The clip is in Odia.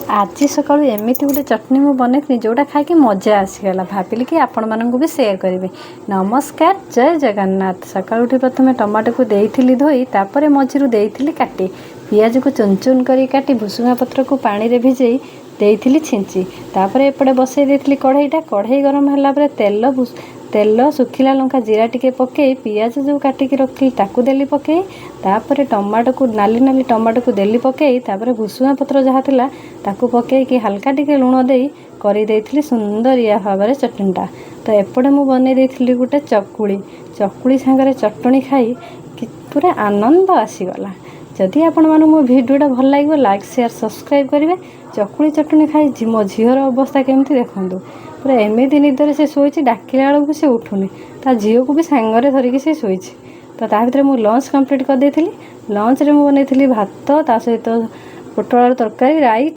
ଆଜି ସକାଳୁ ଏମିତି ଗୋଟେ ଚଟଣି ମୁଁ ବନେଇଥିଲି, ଯେଉଁଟା ଖାଇକି ମଜା ଆସିଗଲା। ଭାବିଲି କି ଆପଣମାନଙ୍କୁ ବି ସେୟାର କରିବି। ନମସ୍କାର, ଜୟ ଜଗନ୍ନାଥ। ସକାଳୁ ଉଠି ପ୍ରଥମେ ଟମାଟୋକୁ ଦେଇଥିଲି ଧୋଇ, ତାପରେ ମଝିରୁ ଦେଇଥିଲି କାଟି। ପିଆଜକୁ ଚୁନ ଚୁନ କରି କାଟି, ଭୃସୁଙ୍ଗା ପତ୍ରକୁ ପାଣିରେ ଭିଜେଇ ଦେଇଥିଲି ଛିଞ୍ଚି। ତାପରେ ଏପଟେ ବସେଇ ଦେଇଥିଲି କଢ଼େଇଟା। କଢ଼େଇ ଗରମ ହେଲା ପରେ ତେଲ, ଶୁଖିଲା ଲଙ୍କା, ଜିରା ଟିକେ ପକେଇ, ପିଆଜ ଯେଉଁ କାଟିକି ରଖିଲି ତାକୁ ଦେଲି ପକେଇ। ତାପରେ ଟମାଟୋକୁ, ନାଲି ନାଲି ଟମାଟୋକୁ ଦେଲି ପକେଇ। ତାପରେ ଭୃସୁଙ୍ଗା ପତ୍ର ଯାହା ଥିଲା ତାକୁ ପକେଇକି ହାଲକା ଟିକେ ଲୁଣ ଦେଇ କରିଦେଇଥିଲି ସୁନ୍ଦରିଆ ଭାବରେ ଚଟଣିଟା। ତ ଏପଟେ ମୁଁ ବନେଇ ଦେଇଥିଲି ଗୋଟେ ଚକୁଳି। ଚକୁଳି ସାଙ୍ଗରେ ଚଟଣି ଖାଇ ପୁରା ଆନନ୍ଦ ଆସିଗଲା। ଯଦି ଆପଣମାନଙ୍କୁ ମୋ ଭିଡ଼ିଓଟା ଭଲ ଲାଗିବ, ଲାଇକ୍, ସେୟାର, ସବସ୍କ୍ରାଇବ୍ କରିବେ। ଚକୁଳି ଚଟଣି ଖାଇ ମୋ ଝିଅର ଅବସ୍ଥା କେମିତି ଦେଖନ୍ତୁ। ପୁରା ଏମିତି ନିଦରେ ସେ ଶୋଇଛି, ଡାକିଲା ବେଳକୁ ସେ ଉଠୁନି। ତା ଝିଅକୁ ବି ସାଙ୍ଗରେ ଧରିକି ସେ ଶୋଇଛି। ତ ତା ଭିତରେ ମୁଁ ଲଞ୍ଚ କମ୍ପ୍ଲିଟ୍ କରିଦେଇଥିଲି। ଲଞ୍ଚରେ ମୁଁ ବନେଇଥିଲି ଭାତ, ତା ସହିତ ପୋଟଳ ଆଳୁ ତରକାରୀ, ରାଇ।